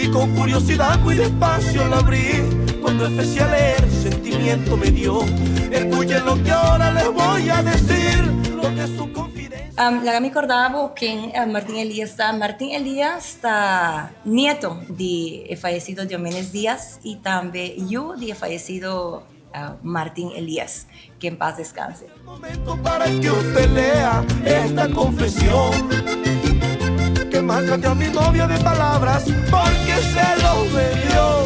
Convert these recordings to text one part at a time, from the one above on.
Y con curiosidad muy despacio la abrí. Cuando empecé a leer, sentimiento me dio. Escuchen lo que ahora les voy a decir, lo que es su confidencia. Laga mi corda bo ken Martin Elias ta. Martin Elias ta nieto di e fayecido Diomedes Diaz y tambe yu di e fayecido Martin Elias. Que en paz descanse. Momento para que usted lea esta confesión. Que maltraté a mi novia de palabras porque se lo bebió.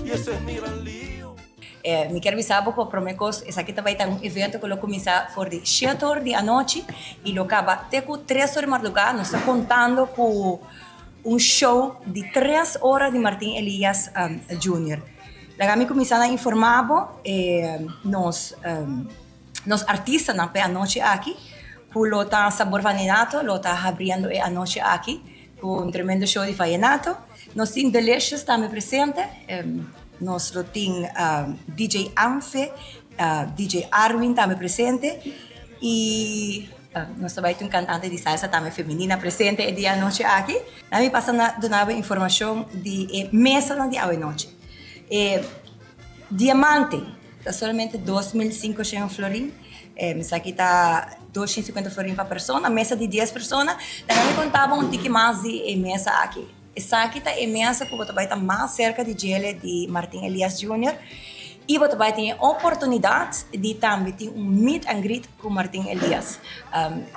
Y ese es mi gran lío. Mi kier bisa bo cu prome cos, esaki ta bay ta un evento cu lo cuminsa for di shete or di anochi y lo caba te cu tres or di marduga. Nos ta contando cu un show di tres ora di Martin Elias Junior. Laga mi cuminsa na informa bo nos nos artistanan pa e anochi aki cu lo ta Sabor Vallenato lo ta habriendo e anochi aki cu un tremendo show di vallenato. Nos tin Delicious tambe presente, nos lo tin DJ Anfe, DJ Arwin tambe presente y nos ta bay tin un cantante di salsa tambe femenina presente e dia anochi aki. Nan mi pasa na duna bo informacion di e mesanan di awenochi. E diamante ta solamente 2500 florin, esaki ta 250 florin pa persona, mesa di dies persona. Laga mi conta bo un tiki mas di e mesa aki. Esaki ta e mesa cu bo ta bay ta mas cerca di djele di Martin Elias Junior y bo ta bay tin e oportunidad di tambe tin un meet and greet cu Martin Elias.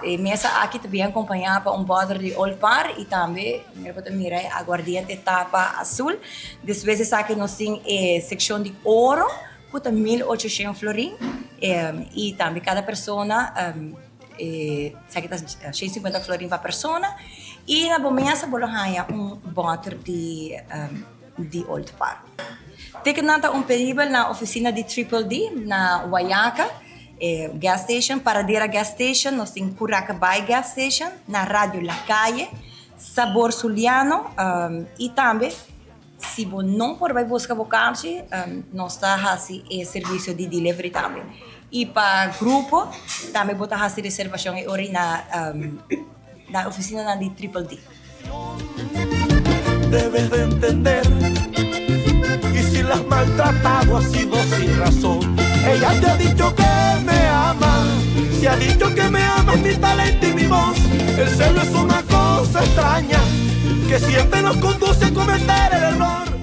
E mesa aki ta bien acompaña pa un bottle di Old Par y tambe mira bo ta mira e aguardiente tapa azul. Despues esaki nos tin e seccion di oro cu ta 1800 florin y tambe cada persona esaki ta 150 florin pa persona y na bo mesa bo lo haya un bottle di Old Par. Ticketnan ta openibel na oficina di Triple D na Wayaca gas station, Paradera gas station, nos tin Curaca Bay gas station, na Radio La Calle, Sabor Zuliano y tambe si bo no por bay busca bo karchi nos ta haci e servicio di delivery tambe. Y pa grupo tambe bo ta haci reservacion e ora na oficinanan di Triple D. Debes de entender y si la has maltratado ha sido sin razón. Ella te ha dicho que me ama, si ha dicho que me ama mi talento y mi voz. El celo es una cosa extraña que siempre nos conduce a cometer el error.